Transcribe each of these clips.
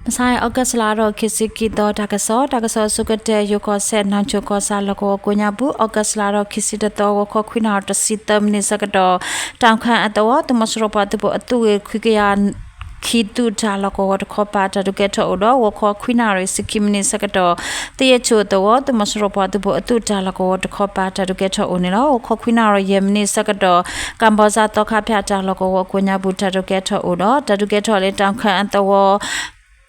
မဆါ August လါထီၣ်ခံဆံခံသီ တၢ်ကစီၣ်, တၢ်ကစီၣ်အဆိကတၢၢ် ယိၤကီၢ်စဲၣ် နၢ်ကၠိၣ်ကီၢ်ဆၣ် လီၢ်ကဝီၤကိးညါပူၤ August လါထီၣ်ခံဆံတသီ ဂီၤခီခွံနၣ်ရံၣ်တဆံသၢမံးနံးဆၢကတီၢ် တၢ်ခၢၣ်အသဝီ သုးမီၤစိရိၤပှၤသုးဖိအသုးရ့ၣ်ခွံကယၤခံသုးတၢ်လီၢ်ကဝီၤတခီပၤ တၢ်ဒုးကဲထီၣ်အိၣ်ဒီး ဂီၤခီခွံနၣ်ရံၣ်ဆံခံမံးနံးဆၢကတီၢ် သယဲၢ်ဆိၣ်အသဝီ သုးမီၤစိရိၤပှၤသုးဖိအသုးတၢ်လီၢ်ကဝီၤတခီပၤ တၢ်ဒုးကဲထီၣ်အိၣ်န့ၣ်လီၤ. ဂီၤခီခွံနၣ်ရံၣ်ယဲၢ်မံးနံးဆၢကတီၢ် ကၣ်ဘီစၣ်သီခါဖၠၣ်တၢ်လီၢ်ကဝီၤအကိးညါပူၤ တၢ်ဒုးကဲထီၣ်အိၣ်ဒီး တၢ်ဒုးကဲထီၣ်လၢတၢ်ခၢၣ်အသဝီ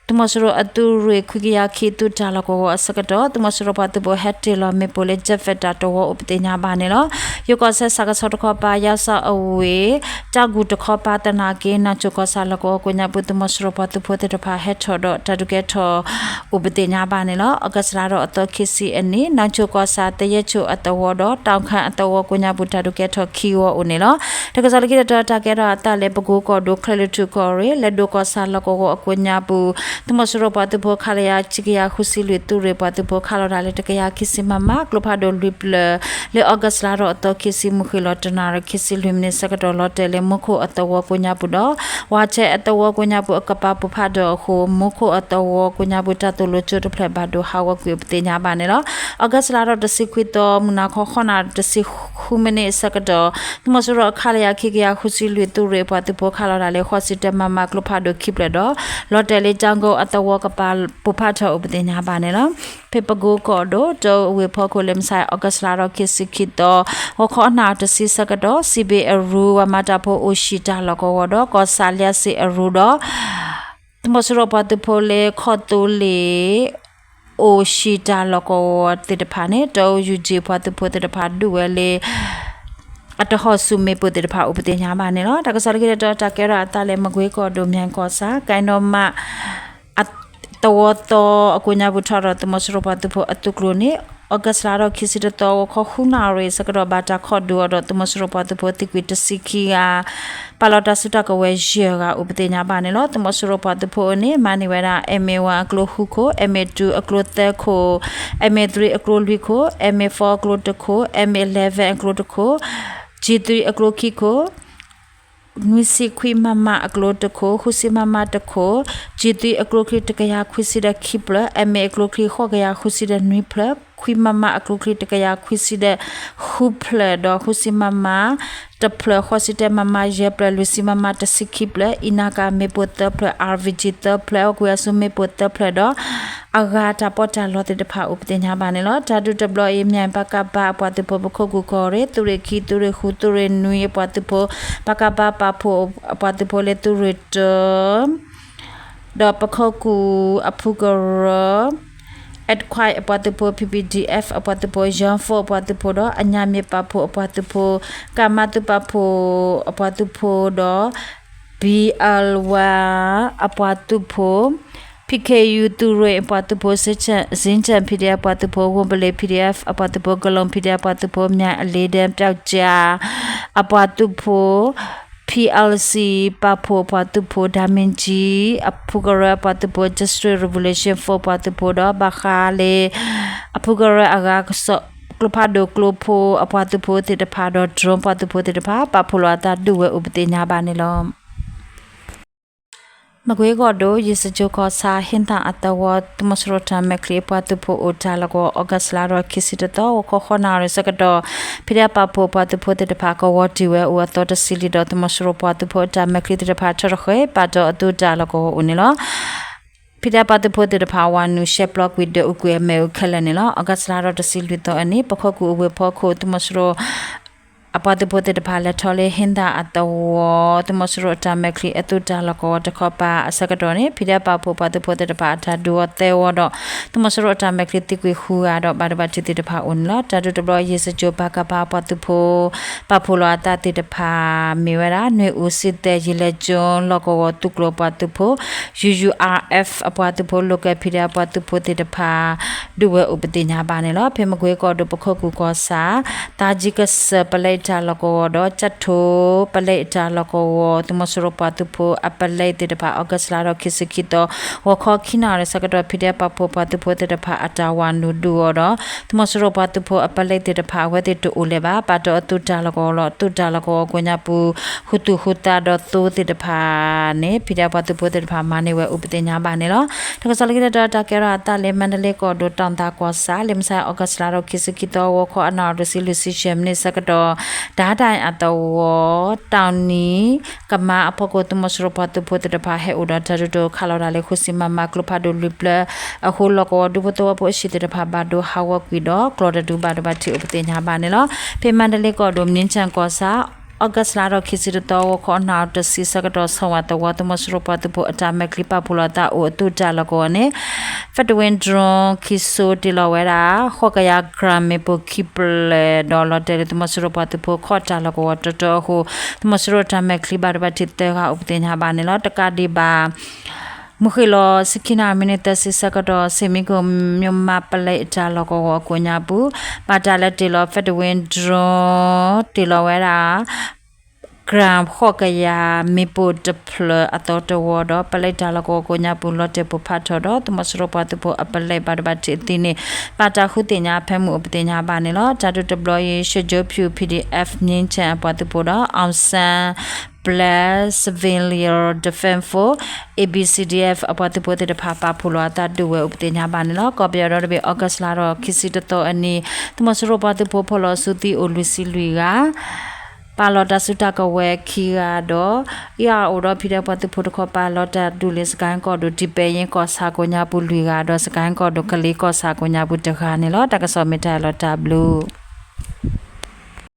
သုးမီၤစိရိၤအသုးရ့ၣ်ခွံကယၤခံသုးတၢ်လီၢ်ကဝီၤအဆၢကတီၢ် သုးမီၤစိရိၤပှၤသုးဖိဟဲတ့ၢ်လီၤမ့ၣ်ပိၢ်လၢ jet fighter တဝီအိၣ်ပသ့ၣ်ညါဘၣ်န့ၣ်လီၤ. ယိၤကီၢ်စဲၣ်ဆၣ်ကဆီတခီပၤ ယါစီအဝ့ၢ် တၢ်ဂူၢ်တခီပၤသနာ်က့ နၢ်ကၠိၣ်ကီၢ်ဆၣ်လီၢ်ကဝီၤကိးညါပူၤ သုးမီၤစိရိၤပှၤသုးဖိသ့ၣ်တဖၣ်ဟဲထီၣ်ဒီး တၢ်ဒုးကဲထီၣ်အိၣ်ပသ့ၣ်ညါဘၣ်န့ၣ်လီၤ. August လါထီၣ်အသီခံဆံအနံၤ နၢ်ကၠိၣ်ကီၢ်ဆၣ် သယဲၢ်ဆိၣ်အသဝီဒီး တၢ်ခၢၣ်အသဝီကိးညါပူၤ တၢ်ဒုးကဲထီၣ်ခံဝီအိၣ်န့ၣ်လီၤ. တၢ်ကစီၣ်လၢခံတတီၤ တၢ်ကဲထီၣ်အသးလၢ ပကိကီၢ်ဒိၣ် ကၠဲၤလွီၢ်ထူၣ်ကီၢ်ရ့ၣ် လဲၤဒိးကီၢ်ဆၣ်လီၢ်ကဝီၤအကိးညါပူၤ သုးမီၤစိရိၤပှၤသုးဖိ ခလရ ခံကယၤဃုဆံလွံၢ် သုးရ့ၣ်ပှၤသုးဖိခးလီၤတၢ်လၢတကယၤခံဆံ မမ ကျိဖးဒိၣ်လွံၢ်ဖျၢၣ် လၢ August လါထီၣ်အသီခံဆံ မုၢ်ဃ့ၢ်လီၤတနၣ်ရံၣ်ခံဆံလွံၢ်မံးနံး ဆၢကတီၢ် လီၤတဲာ်လၢမူခိၣ်အသဝီကိးညါပူၤဒီး ဝါဆဲအသဝီကိးညါပူၤ အကပၤပိၢ်ဖးဒိၣ်အဃိ မူခိၣ်အသဝီကိးညါပူၤ တၢ်သိၣ်လိကၠိတဖျၢၣ်ဘၣ်ဒိဟးဂီၤကွံာ်အိၣ်ပသ့ၣ်ညါဘၣ်န့ၣ်လီၤ. August လါထီၣ်တဆံခွံသီ မုၢ်နၤခီ ဃိးနၣ်ရံၣ်တဆံဃုမံးနံးအဆၢကတီၢ် သုးမီၤစိရိၤအခလရ ခံကယၤဃုဆံလွံၢ် သုးရ့ၣ်ပှၤသုးဖိခးလီၤတၢ်လၢ ဃိးဆံတၢ မမ ကျိဖးဒိၣ်ခံဖျၢၣ်ဒီး လီၤတဲာ်လၢ ကၠီကိအသဝီကပၤပိၢ်ဖးထီၣ်အိၣ်ပသ့ၣ်ညါဘၣ်န့ၣ်လီၤ. ဖဲပကိကီၢ်ဒိၣ် တအူအဝ့ၢ်ဖီခိၣ်လၢ မုၢ်ဆါ August လါထီၣ်ခံဆံခံသီ ဂီၤခီနၣ်ရံၣ်တဆံဆၢကတီၢ် စံးဘ့ၣ်အရူ ပှၤမၤတၢ်ဖိအိၣ်ဟံၣ်တၢ်လီၢ်ကဝီၤဒီး ကီၢ်ဆၣ်လံစ့ၣ်အရူဒီး သုးမီၤစိရိၤပှၤသုးဖိလၢ ခီၣ်သိလ့ၣ် အိၣ်ဟံၣ်တၢ်လီၢ်ကဝီၤသ့ၣ်တဖၣ်န့ၣ် တအူ ယူၣ်ကၠံၣ် ပှၤသုးဖိသ့ၣ်တဖၣ်ဒုးဝဲလၢ အတဟီၣ်ဆူၣ်မ့ၣ်ပိၢ်သ့ၣ်တဖၣ်အိၣ်ပသ့ၣ်ညါဘၣ်န့ၣ်လီၤ. တၢ်ကစီၣ်လၢခံတတီၤ တၢ်ကဲထီၣ်အသးလၢ မကွ့ကီၢ်ဒိၣ် မၠဲၣ်ကီၢ်ဆၣ် ကဲနီမး သဝီသီအကိးညါပူၤထီၣ်ဒီး သုးမီၤစိရိၤပှၤသုးဖိအသုးကျိၤန့ၣ် August လါထီၣ်ခံဆံတသီ ဂီၤခီဃုနၣ်ရံၣ်ဆၢကတီၢ် ဘၣ်တၢ်ခီၣ်ဒုးအီၤဒီး သုးမီၤစိရိၤပှၤသုးဖိသံကွံာ်တဆံခံဂၤ ပာ်လီၤတၢ်စုတၢ်ကဝဲၤယဲၢ်ဂၤအိၣ်ပသ့ၣ်ညါဘၣ်န့ၣ်လီၤ. သုးမီၤစိရိၤပှၤသုးဖိအန့ၣ် မၤန့ၢ်ဝဲဒၣ် M A one အကျိဃုခိၣ်, M A two အကျိသၢခိၣ်, M A three အကျိလွံၢ်ခိၣ်, M A four အကျိတခိၣ်, M A eleven အကျိတခိၣ်, G three အကျိခံခိၣ် နွံဆံခွံ မမ အကျိတခိၣ်, ဃုဆံ မမ တခိၣ်, G three အကျိချံတကယၤခွံဆံဒီးခံဖျၢၣ်, M A အကျိချံဃိးကယၤဃုဆံဒီးနွံဖျၢၣ်, ခွံ မမ အကျိချံတကယၤခွံဆံဒီးဃုဖျၢၣ်ဒီး ဃုဆံ မမ တဖျၢၣ်, ဃိးဆံ တၢ မမ ယဲၢ်ဖျၢၣ်, လွံၢ်ဆံ မမ တဆံခံဖျၢၣ်, အံၤနၢ်ကၣ်မ့ၣ်ပိၢ်သၢဖျၢၣ်, R V G သၢဖျၢၣ်, ကွံာ်အစုမ့ၣ်ပိၢ်သၢဖျၢၣ်ဒီး အဂၤတၢ်ပီးတၢ်လီသ့ၣ်တဖၣ်အိၣ်ပသ့ၣ်ညါဘၣ်န့ၣ်လီၤ. တၢ်ဒုးတဘျီအံၤ မၠဲၣ် ပကဖ အပှၤသုးဖိ ပခိၣ်ကူၣ်ကီၢ်ရ့ၣ် သုးရ့ၣ်ခံ သုးရ့ၣ်ဃု သုးရ့ၣ်နွံအပှၤသုးဖိ, ပကဖ ပာ်ဖှိၣ်အပှၤသုးဖိလၢသုးရ့ၣ်တၢ ဒီးပခိၣ်ကူၣ်အဖုကရၢ Adquai အပှၤသုးဖိ, P P D F အပှၤသုးဖိ, Young Force အပှၤသုးဖိဒီး အညၣ်မ့ၢ်ပာ်ဖှိၣ်အပှၤသုးဖိ, ကမသုးပာ်ဖှိၣ် အပှၤသုးဖိဒီး ဘံအၣ်ဝါ အပှၤသုးဖိ, P K U သုးရ့ၣ်အပှၤသုးဖိ, စ့ၣ်ကၠၣ် P D F အပှၤသုးဖိ, ဝိၣ်ပလ့ၣ် P D F အပှၤသုးဖိ, ကလိၣ် P D F အပှၤသုးဖိ, မၠၣ်အလ့ဒဲ ပျောက်ကျား အပှၤသုးဖိ, P L C ပာ်ဖှိၣ်အပှၤသုးဖိ, ဒၣ်မ့ၣ်ကၠံ အဖုကရၢအပှၤသုးဖိ, District Revolution Force အပှၤသုးဖိဒီး ဘၣ်ဃးလၢ အဖုကရၢအဂၤကစီၣ် ကျိဖးဒိၣ်ကျိဖိအပှၤသုးဖိသ့ၣ်တဖၣ်ဒီး drone ပှၤသုးဖိသ့ၣ်တဖၣ် ပာ်ဖှိၣ်လီၤအသးဒုးဝဲအိၣ်ပသ့ၣ်ညါဘၣ်န့ၣ်လီၤ. မကွ့ကီၢ်ဒိၣ် ယ့ၣ်စကၠိကီၢ်ဆၣ် ဟ့ၣ်သၣ်အသဝီ သုးမီၤစိရိၤတၢ်မဲာ်ချံအပှၤသုးဖိအိၣ်တၢ်လီၢ်ကဝီၤ August လါထီၣ်ခံဆံတသီ ဂီၤခီဃိးနၣ်ရံၣ်ဆၢကတီၢ် ဖံးဒဲးပာ်ဖှိၣ်အပှၤသုးဖိသ့ၣ်တဖၣ် ကဝီၤတံၢ်ဝဲအိၣ်အသီတဆံလံဒီး သုးမီၤစိရိၤပှၤသုးဖိအတၢ်မဲာ်ချံသ့ၣ်တဖၣ် ထီၣ်တဃ့ၢ် ပာ်တီၤအသုးတၢ်လီၢ်ကဝီၤအိၣ်န့ၣ်လီၤ. ဖံးဒဲးပှၤသုးဖိသ့ၣ်တဖၣ် ဝၤနုာ်ရှဲပျီကွံာ် ဒၢးအူကွံာ်အမဲာ်အူခဲလၢာ်န့ၣ်လီၤ. August လါထီၣ်တဆံလွံၢ်သီအနံၤ ပခိၣ်ကူၣ်အဝ့ၢ်ဖီခိၣ် သုးမီၤစိရိၤ အပှၤသုးဖိသ့ၣ်တဖၣ် လဲၤထီၣ်လၢဟ့ၣ်သၣ်အသဝီ သုးမီၤစိရိၤအတၢ်မဲာ်ချံအသုးတၢ်လီၢ်ကဝီၤတခီပၤအဆၢကတီၢ်န့ၣ် ဖံးဒဲးပာ်ဖှိၣ်ပှၤသုးဖိသ့ၣ်တဖၣ်အတၢ်ဒုးအီၤသၢဝီဒီး သုးမီၤစိရိၤအတၢ်မဲာ်ချံသံကွံာ်ဃုဂၤဒီး ဘၣ်ဒိဘၣ်ထံးသ့ၣ်တဖၣ်အိၣ်န့ၣ်လီၤ. တၢ်ဒုးတဘျီ ယ့ၣ်စကၠိပကဖ အပှၤသုးဖိ ပာ်ဖှိၣ်လီၤအသးသ့ၣ်တဖၣ် မ့ၢ်ဝဲဒၣ် နွ့ၣ်အူစံသဲး ယံာ်လဲၢ်ကၠိ လီၢ်ကဝီၤသုးကျိၤအပှၤသုးဖိ ယူယူအါအ့ၣ် အပှၤသုးဖိ Local PDF အပှၤသုးဖိသ့ၣ်တဖၣ် ဒုးဝဲအိၣ်ပသ့ၣ်ညါဘၣ်န့ၣ်လီၤ. ဖဲမကွ့ကီၢ်ဒိၣ် ပခိၣ်ကူၣ်ကီၢ်ဆၣ် သးကံကစၢၢ် ပလဲ တၢ်လီၢ်ကဝီၤဒီး ကၠၢ်ထိၣ် ပလဲအတၢ်လီၢ်ကဝီၤ သုးမီၤစိရိၤပှၤသုးဖိအပလဲသ့ၣ်တဖၣ် August လါဒီးခံဆံခံသီ ဂီၤခီခံနၣ်ရံၣ်ဆၢကတီၢ် ဖံဒဲပာ်ဖှိၣ်ပှၤသုးဖိသ့ၣ်တဖၣ် အတၢ်ဝၤနုာ်ဒုးအီၤဒီး သုးမီၤစိရိၤပှၤသုးဖိအပလဲသ့ၣ်တဖၣ် အဝဲသ့ၣ်တအိၣ်လၢၤဘၣ် ပာ်တ့ၢ်အသုးတၢ်လီၢ်ကဝီၤလီၤ. အသုးတၢ်လီၢ်ကဝီၤကိးညါပူၤ ဃုသူၣ်ဃုသးဒီးသိသ့ၣ်တဖၣ်န့ၣ် ဖံဒဲပှၤသုးဖိသ့ၣ်တဖၣ်မၤန့ၢ်ဝဲအိၣ်ပသ့ၣ်ညါဘၣ်န့ၣ်လီၤ. တၢ်ကစီၣ်လၢခံတတီၤ တၢ်ကဲထီၣ်အသးလၢ မါဒလ့ကီၢ်ဒိၣ် တီၣ်သးကီၢ်ဆၣ် လၢမုၢ်ဆါ August လါဒီးခံဆံခံသီ ဂီၤခီအနၣ်ရံၣ်တဆံလွံၢ်ဆံယဲၢ်မံးနံးဆၢကတီၢ် တၢ်တၢ်အသဝီ တၢ်နံၤ ကမါအဖီခိၣ် သုးမီၤစိရိၤပှၤသုးဖိသ့ၣ်တဖၣ် ဟဲအိၣ်ဒီးတၢ်ဒုးတခးလီၤတၢ်လၢ ဃုဆံ မမ ကျိဖးဒိၣ်လွံၢ်ဖျၢၣ်အဃိ လီၢ်ကဝီၤဒူဖိသဝီဖိအဟံၣ်သ့ၣ်တဖၣ် ဘၣ်ဒိဟးဂီၤကွံာ်ဒီး ကျီၢ်တဒုဘၣ်ဒိဘၣ်ထံးအိၣ်ပသ့ၣ်ညါဘၣ်န့ၣ်လီၤ. ဖဲမါဒလ့ကီၢ်ဒိၣ် မြင်းခြံကီၢ်ဆၣ် August လါဒီးခံဆံတသီ ဂီၤခီအနၣ်ရံၣ်တဆံဆၢကတီၢ် ဆီဝါသဝီ သုးမီၤစိရိၤပှၤသုးဖိအတၢ်မဲာ်ချံပာ်ဖှိၣ်လီၤသးအိၣ်အသုးတၢ်လီၢ်ကဝီၤန့ၣ် Fedwin drone ခံစိၤတ့ၢ်လီၤဝဲဒၣ် ဃိးကယၤ gram မ့ၣ်ပိၢ်ခံဖျၢၣ်ဒီး လီၤတဲာ်လၢသုးမီၤစိရိၤပှၤသုးဖိခီၣ်တၢ်လီၢ်ကဝီၤတတီၤအဃိ သုးမီၤစိရိၤတၢ်မဲာ်ချံဘၣ်ဒိဘၣ်ထံးသၢဂၤအိၣ်ပသ့ၣ်ညါဘၣ်န့ၣ်လီၤ. တကးဒံးဘၣ် မုၢ်ဃ့ၢ်လီၤ ဆံခံနၣ်ရံၣ်မံးနံးသၢဆံဆၢကတီၢ် စ့ၣ်မံခိၣ် မၠိၣ်မး ပလဲအတၢ်လီၢ်ကဝီၤအကိးညါပူၤ ဘၣ်တၢ်လၢတ့ၢ်လီၤ Fedwin drone တ့ၢ်လီၤဝဲဒၣ် gram ဃိးကယၤမ့ၣ်ပိၢ်တဖျၢၣ်အသီတဝီဒီး ပလဲတၢ်လီၢ်ကဝီၤကိးညါပူၤ လီၤတဲာ်ပိၢ်ဖးထီၣ်ဒီး သုးမီၤစိရိၤပှၤသုးဖိအပလဲဘၣ်ဒိဘၣ်ထံးအသံန့ၣ် ဘၣ်တၢ်ဃုသ့ၣ်ညါအဖၢမုၢ်အိၣ်ပသ့ၣ်ညါဘၣ်န့ၣ်လီၤ. တၢ်ဒုးတဘျီအံၤ ရွှေကျိုးဖြူ PDF မြင်းခြံ အပှၤသုးဖိဒီး အောင်ဆန်း Black Civilian Defense Force ABCDF အပှၤသုးဖိသ့ၣ်တဖၣ် ပာ်ဖှိၣ်လီၤအသးဒုးဝဲအိၣ်ပသ့ၣ်ညါဘၣ်န့ၣ်လီၤ. ကီၢ်ပယီၤဒီတဘ့ၣ် August လါဒီးခံဆံတသီအနံၤ သုးမီၤစိရိၤပှၤသုးဖိဖီၣ်လီၤစုသံအိၣ်လွံၢ်ဆံလွံၢ်ဂၤ ပာ်လီၤတၢ်စုတၢ်ကဝဲၤခံဂၤဒီး အ့ၣ်အါအိၣ်ဒီးဖံဒဲပှၤသုးဖိတခီ ပာ်လီၤတၢ်ဒုးလၢ စကဲၣ်ကီၢ်ဒိၣ် ဒံပဲယ့ကီၢ်ဆၣ်ကိးညါပူၤလွံၢ်ဂၤဒီး စကဲၣ်ကီၢ်ဒိၣ် ကလ့ကီၢ်ဆၣ်ကိးညါပူၤတဂၤန့ၣ်လီၤ. တၢ်ကစီၣ်မ့ၢ်တၢ်အံၤလီၤ တၢ်ဘျုး